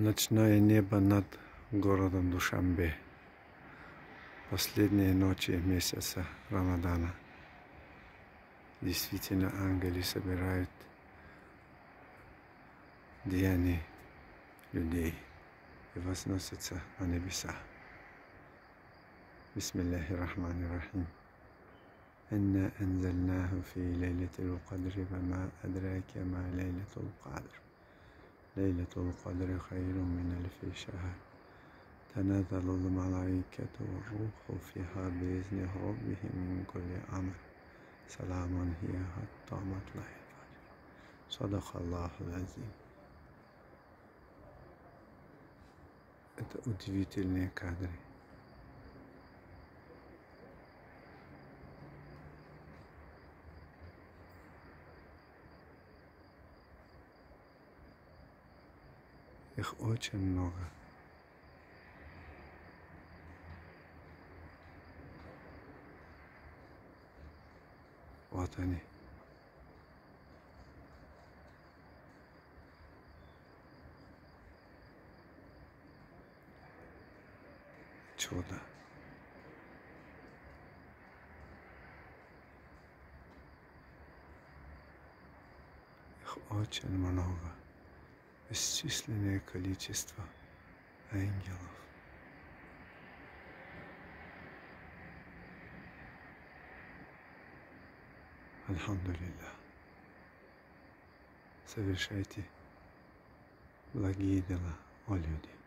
Ночное небо над городом Душанбе. Последние ночи месяца Рамадана. Действительно, ангелы собирают деяния людей и возносятся на небеса. بسم الله الرحمن الرحيم. إنا أنزلناه في ليلة القدر وما أدراك ما ليلة القدر. ليلة القدر خير من ألف شهر. تنزل الملائكة والروح فيها بإذن ربهم من كل أمر. سلام هي حتى مطلع الفجر. صدق الله العظيم. Это удивительные кадры. Их очень много. Вот они. Чудо. Их очень много. Бесчисленное количество ангелов. Альхамдулилля. Совершайте благие дела, о люди.